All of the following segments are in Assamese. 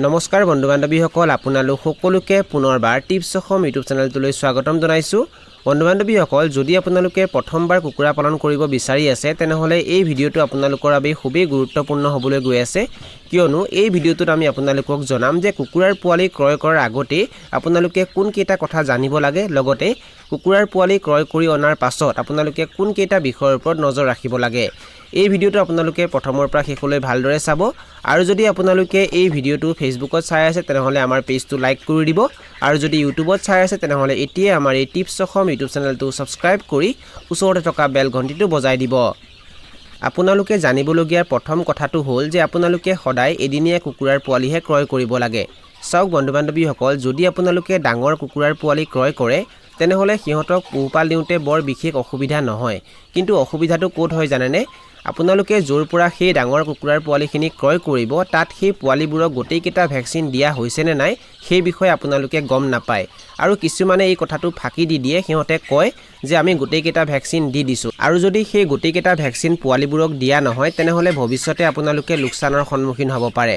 নমস্কাৰ বন্ধু বান্ধৱীসকল, আপোনালোক সকলোকে পুনৰবাৰ টিপছ অসম ইউটিউব চেনেলটোলৈ স্বাগতম জনাইছোঁ। বন্ধু বান্ধৱীসকল, যদি আপোনালোকে প্ৰথমবাৰ কুকুৰা পালন কৰিব বিচাৰি আছে, তেনেহ'লে এই ভিডিঅ'টো আপোনালোকৰ বাবে খুবেই গুৰুত্বপূৰ্ণ হ'বলৈ গৈ আছে। কিয়নো এই ভিডিঅ'টোত আমি আপোনালোকক জনাম যে কুকুৰাৰ পোৱালি ক্ৰয় কৰাৰ আগতেই আপোনালোকে কোনকেইটা কথা জানিব লাগে, লগতে কুকুৰাৰ পোৱালি ক্ৰয় কৰি অনাৰ পাছত আপোনালোকে কোনকেইটা বিষয়ৰ ওপৰত নজৰ ৰাখিব লাগে। এই ভিডিঅ'টো আপোনালোকে প্ৰথমৰ পৰা শেষলৈ ভালদৰে চাব আৰু যদি আপোনালোকে এই ভিডিঅ'টো ফেচবুকত চাই আছে, তেনেহ'লে আমাৰ পেজটো লাইক কৰি দিব আৰু যদি ইউটিউবত চাই আছে, তেনেহ'লে এতিয়াই আমাৰ এই টিপছ অসম ইউটিউব চেনেলটো ছাবস্ক্ৰাইব কৰি ওচৰতে থকা বেল ঘণ্টিটো বজাই দিব। আপোনালোকে জানিবলগীয়া প্ৰথম কথাটো হ'ল যে আপোনালোকে সদায় এদিনীয়া কুকুৰাৰ পোৱালিহে ক্ৰয় কৰিব লাগে। চাওক বন্ধু বান্ধৱীসকল, যদি আপোনালোকে ডাঙৰ কুকুৰাৰ পোৱালি ক্ৰয় কৰে, তেনেহ'লে সিহঁতক পোহপাল দিওঁতে বৰ বিশেষ অসুবিধা নহয়। কিন্তু অসুবিধাটো ক'ত হয় জানেনে? আপোনালোকে য'ৰ পৰা সেই ডাঙৰ কুকুৰাৰ পোৱালিখিনি ক্ৰয় কৰিব, তাত সেই পোৱালিবোৰক গোটেইকেইটা ভেকচিন দিয়া হৈছেনে নাই, সেই বিষয়ে আপোনালোকে গম নাপায়। আৰু কিছুমানে এই কথাটো ফাঁকি দি দিয়ে। সিহঁতে কয় যে আমি গোটেইকেইটা ভেকচিন দি দিছোঁ। আৰু যদি সেই গোটেইকেইটা ভেকচিন পোৱালিবোৰক দিয়া নহয়, তেনেহ'লে ভৱিষ্যতে আপোনালোকে লোকচানৰ সন্মুখীন হ'ব পাৰে।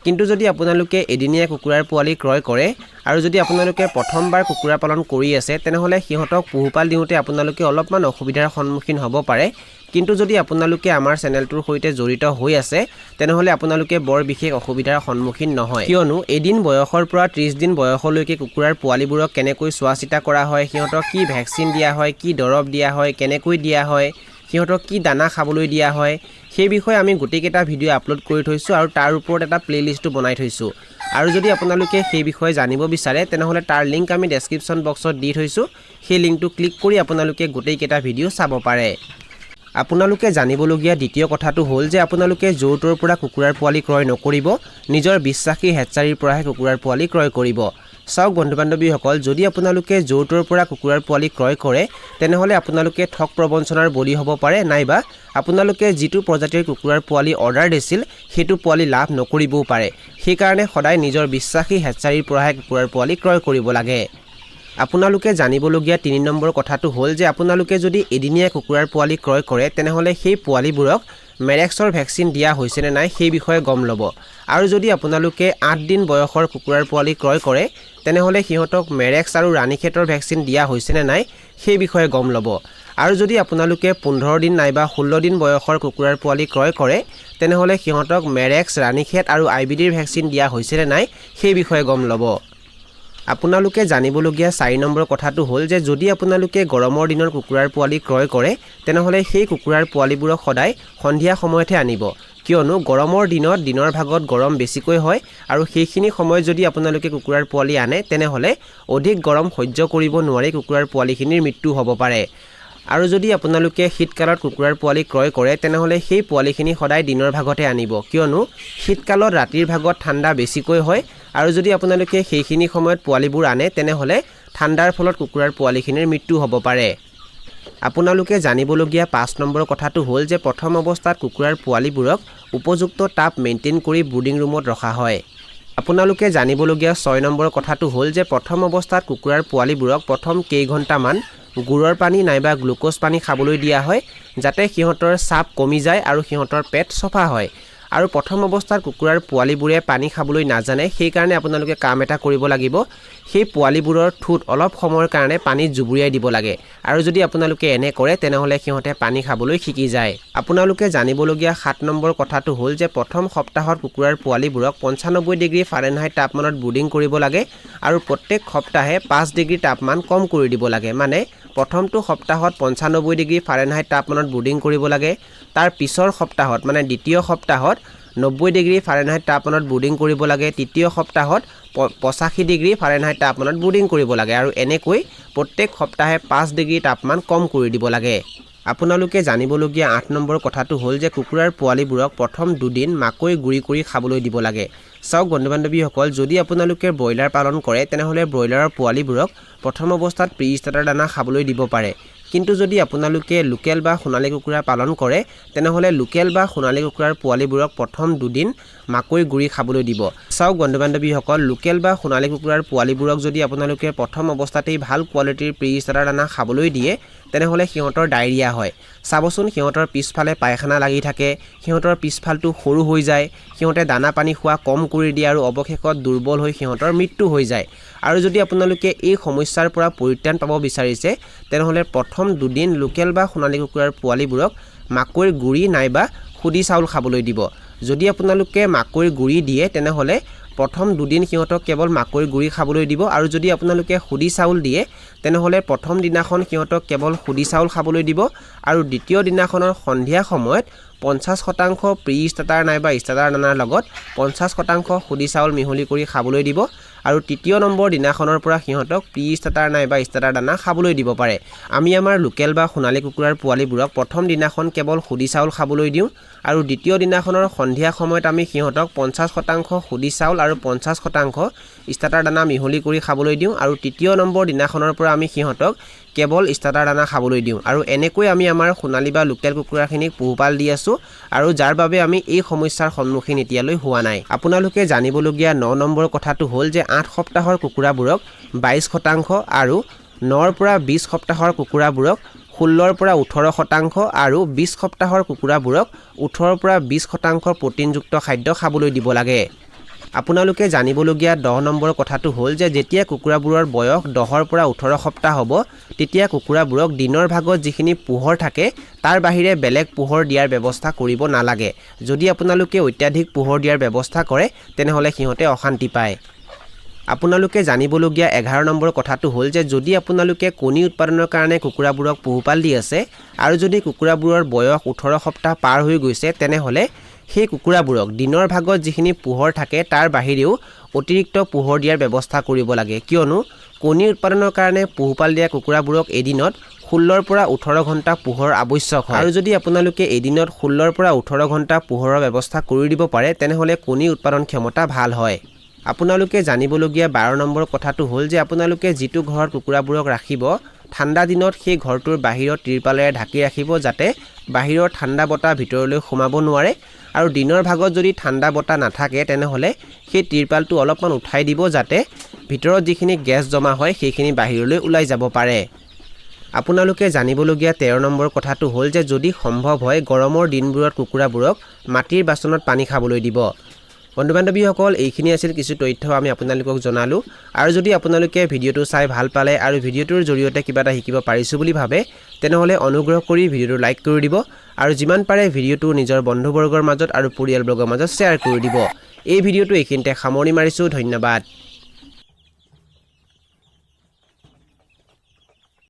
কিন্তু যদি আপোনালোকে এদিনীয়া কুকুৰাৰ পোৱালি ক্ৰয় কৰে আৰু যদি আপোনালোকে প্ৰথমবাৰ কুকুৰা পালন কৰি আছে, তেনেহ'লে সিহঁতক পোহপাল দিওঁতে আপোনালোকে অলপমান অসুবিধাৰ সন্মুখীন হ'ব পাৰে। কিন্তু যদি আপোনালোকে আমাৰ চেনেলটোৰ সৈতে জড়িত হৈ আছে, তেনেহ'লে আপোনালোকে বৰ বিশেষ অসুবিধাৰ সন্মুখীন নহয়। কিয়নো এদিন বয়সৰ পৰা 30 দিন বয়সলৈকে কুকুৰাৰ পোৱালিবোৰক কেনেকৈ চোৱা চিতা কৰা হয়, সিহঁতক কি ভেকচিন দিয়া হয়, কি দৰৱ দিয়া হয়, কেনেকৈ দিয়া হয়, সিহঁতক কি দানা খাবলৈ দিয়া হয়, সেই বিষয়ে আমি গোটেইকেইটা ভিডিঅ' আপলোড কৰি থৈছোঁ আৰু তাৰ ওপৰত এটা প্লে'লিষ্টো বনাই থৈছোঁ। আৰু যদি আপোনালোকে সেই বিষয়ে জানিব বিচাৰে, তেনেহ'লে তাৰ লিংক আমি ডেছক্ৰিপশ্যন বক্সত দি থৈছোঁ। সেই লিংকটো ক্লিক কৰি আপোনালোকে গোটেইকেইটা ভিডিঅ' চাব পাৰে। আপোনালোকে জানিবলগীয়া দ্বিতীয় কথাটো হ'ল যে আপোনালোকে য'ৰ ত'ৰ পৰা কুকুৰাৰ পোৱালি ক্ৰয় নকৰিব, নিজৰ বিশ্বাসী হেচাৰীৰ পৰাহে কুকুৰাৰ পোৱালি ক্ৰয় কৰিব। চাওক বন্ধু বান্ধৱীসকল, যদি আপোনালোকে য'ৰ ত'ৰ পৰা কুকুৰাৰ পোৱালি ক্ৰয় কৰে, তেনেহ'লে আপোনালোকে ঠগ প্ৰবঞ্চনাৰ বলি হ'ব পাৰে, নাইবা আপোনালোকে যিটো প্ৰজাতিৰ কুকুৰাৰ পোৱালি অৰ্ডাৰ দিছিল, সেইটো পোৱালি লাভ নকৰিবও পাৰে। সেইকাৰণে সদায় নিজৰ বিশ্বাসী হেচাৰীৰ পৰাহে কুকুৰাৰ পোৱালি ক্ৰয় কৰিব লাগে। আপোনালোকে জানিবলগীয়া 3 নম্বৰ কথাটো হ'ল যে আপোনালোকে যদি এদিনীয়া কুকুৰাৰ পোৱালি ক্ৰয় কৰে, তেনেহ'লে সেই পোৱালিবোৰক মেৰেক্সৰ ভেকচিন দিয়া হৈছেনে নাই, সেই বিষয়ে গম ল'ব। আৰু যদি আপোনালোকে 8 দিন বয়সৰ কুকুৰাৰ পোৱালি ক্ৰয় কৰে, তেনেহ'লে সিহঁতক মেৰেক্স আৰু ৰাণীক্ষেতৰ ভেকচিন দিয়া হৈছেনে নাই, সেই বিষয়ে গম ল'ব। আৰু যদি আপোনালোকে 15 দিন নাইবা 16 দিন বয়সৰ কুকুৰাৰ পোৱালি ক্ৰয় কৰে, তেনেহ'লে সিহঁতক মেৰেক্স, ৰাণীক্ষেত আৰু আইবিডিৰ ভেকচিন দিয়া হৈছেনে নাই, সেই বিষয়ে গম ল'ব। আপোনালোকে জানিবলগীয়া 4 নম্বৰ কথাটো হ'ল যে যদি আপোনালোকে গৰমৰ দিনৰ কুকুৰাৰ পোৱালি ক্ৰয় কৰে, তেনেহ'লে সেই কুকুৰাৰ পোৱালিবোৰক সদায় সন্ধিয়া সময়তহে আনিব। কিয়নো গৰমৰ দিনত দিনৰ ভাগত গৰম বেছিকৈ হয় আৰু সেইখিনি সময়ত যদি আপোনালোকে কুকুৰাৰ পোৱালি আনে, তেনেহ'লে অধিক গৰম সহ্য কৰিব নোৱাৰি কুকুৰাৰ পোৱালিখিনিৰ মৃত্যু হ'ব পাৰে। আৰু যদি আপোনালোকে শীতকালত কুকুৰাৰ পোৱালি ক্ৰয় কৰে, তেনেহ'লে সেই পোৱালিখিনি সদায় দিনৰ ভাগতে আনিব। কিয়নো শীতকালত ৰাতিৰ ভাগত ঠাণ্ডা বেছিকৈ হয় আৰু যদি আপোনালোকে সেইখিনি সময়ত পোৱালিবোৰ আনে, তেনেহ'লে ঠাণ্ডাৰ ফলত কুকুৰাৰ পোৱালিখিনিৰ মৃত্যু হ'ব পাৰে। আপোনালোকে জানিবলগীয়া 5 নম্বৰ কথাটো হ'ল যে প্ৰথম অৱস্থাত কুকুৰাৰ পোৱালিবোৰক উপযুক্ত তাপ মেইনটেইন কৰি ব্ৰুডিং ৰুমত ৰখা হয়। আপোনালোকে জানিবলগীয়া 6 নম্বৰ কথাটো হ'ল যে প্ৰথম অৱস্থাত কুকুৰাৰ পোৱালিবোৰক প্ৰথম কেইঘণ্টামান গুৰৰ পানী নাইবা গ্লুক'জ পানী খাবলৈ দিয়া হয়, যাতে সিহঁতৰ চাপ কমি যায় আৰু সিহঁতৰ পেট চফা হয়। আৰু প্ৰথম অৱস্থাত কুকুৰাৰ পোৱালিবোৰে পানী খাবলৈ নাজানে। সেইকাৰণে আপোনালোকে কাম এটা কৰিব লাগিব, সেই পোৱালিবোৰৰ ঠোঁট অলপ সময়ৰ কাৰণে পানীত জুবুৰিয়াই দিব লাগে। আৰু যদি আপোনালোকে এনে কৰে, তেনেহ'লে সিহঁতে পানী খাবলৈ শিকি যায়। আপোনালোকে জানিবলগীয়া 7 নম্বৰ কথাটো হ'ল যে প্ৰথম সপ্তাহত কুকুৰাৰ পোৱালিবোৰক 95 ডিগ্ৰী ফাৰেনহাইট তাপমানত ব্ৰুডিং কৰিব লাগে আৰু প্ৰত্যেক সপ্তাহে 5 ডিগ্ৰী তাপমান কম কৰি দিব লাগে। মানে প্ৰথমটো সপ্তাহত 95 ডিগ্ৰী ফাৰেনহাইট তাপমানত ব্ৰুডিং কৰিব লাগে। তাৰ পিছৰ সপ্তাহত, মানে দ্বিতীয় সপ্তাহত 90 ডিগ্ৰী ফাৰেনহাইট তাপমানত ব্ৰুডিং কৰিব লাগে। তৃতীয় সপ্তাহত 85 ডিগ্ৰী ফাৰেনহাইট তাপমানত ব্ৰুডিং কৰিব লাগে আৰু এনেকৈ প্ৰত্যেক সপ্তাহে 5 ডিগ্ৰী তাপমান কম কৰি দিব লাগে। আপোনালোকে জানিবলগীয়া 8 নম্বৰ কথাটো হ'ল যে কুকুৰাৰ পোৱালিবোৰক প্ৰথম দুদিন মাকৈ গুড়ি কৰি খাবলৈ দিব লাগে। চাওক বন্ধু বান্ধৱীসকল, যদি আপোনালোকে ব্ৰইলাৰ পালন কৰে, তেনেহ'লে ব্ৰইলাৰৰ পোৱালিবোৰক প্ৰথম অৱস্থাত প্ৰি ষ্টাৰ্টাৰ দানা খাবলৈ দিব পাৰে। কিন্তু যদি আপোনালোকে লোকেল বা সোণালী কুকুৰা পালন কৰে, তেনেহ'লে লোকেল বা সোণালী কুকুৰাৰ পোৱালিবোৰক প্ৰথম দুদিন মাকৈ গুড়ি খাবলৈ দিব। চাওক বন্ধু বান্ধৱীসকল, লোকেল বা সোণালী কুকুৰাৰ পোৱালিবোৰক যদি আপোনালোকে প্ৰথম অৱস্থাতেই ভাল কোৱালিটিৰ প্ৰি ষ্টাৰ্টাৰ দানা খাবলৈ দিয়ে, তেনেহ'লে সিহঁতৰ ডায়েৰিয়া হয়। চাবচোন, সিহঁতৰ পিছফালে পায়খানা লাগি থাকে, সিহঁতৰ পিছফালটো সৰু হৈ যায়, সিহঁতে দানা পানী খোৱা কম কৰি দিয়ে আৰু অৱশেষত দুৰ্বল হৈ সিহঁতৰ মৃত্যু হৈ যায়। আৰু যদি আপোনালোকে এই সমস্যাৰ পৰা পৰিত্ৰাণ পাব বিচাৰিছে, তেনেহ'লে প্ৰথম দুদিন লোকেল বা সোণালী কুকুৰাৰ পোৱালিবোৰক মাকৈৰ গুড়ি নাইবা খুদি চাউল খাবলৈ দিব। যদি আপোনালোকে মাকৈৰ গুড়ি দিয়ে, তেনেহ'লে প্ৰথম দুদিন সিহঁতক কেৱল মাকৈৰ গুড়ি খাবলৈ দিব আৰু যদি আপোনালোকে খুদি চাউল দিয়ে, তেনেহ'লে প্ৰথম দিনাখন সিহঁতক কেৱল খুদি চাউল খাবলৈ দিব আৰু দ্বিতীয় দিনাখনৰ সন্ধিয়া সময়ত 50% প্ৰি ষ্টাৰ্টাৰ নাইবা ষ্টাৰ্টাৰ দানাৰ লগত 50% খুদি চাউল মিহলি কৰি খাবলৈ দিব আৰু তৃতীয় নম্বৰ দিনাখনৰ পৰা সিহঁতক প্ৰি ষ্টাৰ্টাৰ নাইবা ষ্টাৰ্টাৰ দানা খাবলৈ দিব পাৰে। আমি আমাৰ লোকেল বা সোণালী কুকুৰাৰ পোৱালিবোৰক প্ৰথম দিনাখন কেৱল খুদি চাউল খাবলৈ দিওঁ আৰু দ্বিতীয় দিনাখনৰ সন্ধিয়া সময়ত আমি সিহঁতক 50% খুদি চাউল আৰু 50% ষ্টাৰ্টাৰ দানা মিহলি কৰি খাবলৈ দিওঁ আৰু তৃতীয় নম্বৰ দিনাখনৰ পৰা আমি সিহঁতক কেৱল ষ্টাৰ্টাৰ দানা খাবলৈ দিওঁ। আৰু এনেকৈ আমি আমাৰ সোণালী বা লোকেল কুকুৰাখিনিক পোহপাল দি আছোঁ আৰু যাৰ বাবে আমি এই সমস্যাৰ সন্মুখীন এতিয়ালৈ হোৱা নাই। আপোনালোকে জানিবলগীয়া 9 নম্বৰ কথাটো হ'ল যে 8 সপ্তাহৰ কুকুৰাবোৰক 22% আৰু 9ৰ পৰা 20 সপ্তাহৰ কুকুৰাবোৰক 16ৰ পৰা 18% আৰু 20 সপ্তাহৰ কুকুৰাবোৰক 18ৰ পৰা 20% প্ৰ'টিনযুক্ত খাদ্য খাবলৈ দিব লাগে। আপোনালোকে জানিবলগীয়া 10 নম্বৰ কথাটো হ'ল যে যেতিয়া কুকুৰাবোৰৰ বয়স 10ৰ পৰা 18 সপ্তাহ হ'ব, তেতিয়া কুকুৰাবোৰক দিনৰ ভাগত যিখিনি পোহৰ থাকে, তাৰ বাহিৰে বেলেগ পোহৰ দিয়াৰ ব্যৱস্থা কৰিব নালাগে। যদি আপোনালোকে অত্যাধিক পোহৰ দিয়াৰ ব্যৱস্থা কৰে, তেনেহ'লে সিহঁতে অশান্তি পায়। আপোনালোকে জানিবলগীয়া 11 নম্বৰ কথাটো হ'ল যে যদি আপোনালোকে কণী উৎপাদনৰ কাৰণে কুকুৰাবোৰক পোহপাল দি আছে আৰু যদি কুকুৰাবোৰৰ বয়স 18 সপ্তাহ পাৰ হৈ গৈছে, তেনেহ'লে সেই কুকুৰাবোৰক দিনৰ ভাগত যিখিনি পোহৰ থাকে, তাৰ বাহিৰেও অতিৰিক্ত পোহৰ দিয়াৰ ব্যৱস্থা কৰিব লাগে। কিয়নো কণী উৎপাদনৰ কাৰণে পোহপাল দিয়া কুকুৰাবোৰক এদিনত 16ৰ পৰা 18 ঘণ্টা পোহৰ আৱশ্যক হয়। আৰু যদি আপোনালোকে এদিনত 16ৰ পৰা 18 ঘণ্টা পোহৰৰ ব্যৱস্থা কৰি দিব পাৰে, তেনেহ'লে কণী উৎপাদন ক্ষমতা ভাল হয়। আপোনালোকে জানিবলগীয়া 12 নম্বৰ কথাটো হ'ল যে আপোনালোকে যিটো ঘৰত কুকুৰাবোৰক ৰাখিব, ঠাণ্ডা দিনত সেই ঘৰটোৰ বাহিৰত তিৰপালেৰে ঢাকি ৰাখিব, যাতে বাহিৰৰ ঠাণ্ডা বতাহ ভিতৰলৈ সোমাব নোৱাৰে। আৰু দিনৰ ভাগত যদি ঠাণ্ডা বতাহ নাথাকে, তেনেহ'লে সেই তিৰপালটো অলপমান উঠাই দিব, যাতে ভিতৰত যিখিনি গেছ জমা হয়, সেইখিনি বাহিৰলৈ ওলাই যাব পাৰে। আপোনালোকে জানিবলগীয়া 13 নম্বৰ কথাটো হ'ল যে যদি সম্ভৱ হয়, গৰমৰ দিনবোৰত কুকুৰাবোৰক মাটিৰ বাচনত পানী খাবলৈ দিব। বন্ধু বান্ধৱীসকল, এইখিনি আছিল কিছু তথ্য আমি আপোনালোকক জনালোঁ। আৰু যদি আপোনালোকে ভিডিঅ'টো চাই ভাল পালে আৰু ভিডিঅ'টোৰ জৰিয়তে কিবা এটা শিকিব পাৰিছোঁ বুলি ভাবে, তেনেহ'লে অনুগ্ৰহ কৰি ভিডিঅ'টো লাইক কৰি দিব আৰু যিমান পাৰে ভিডিঅ'টো নিজৰ বন্ধুবৰ্গৰ মাজত আৰু পৰিয়ালবৰ্গৰ মাজত শ্বেয়াৰ কৰি দিব। এই ভিডিঅ'টো এইখিনিতে সামৰণি মাৰিছোঁ। ধন্যবাদ।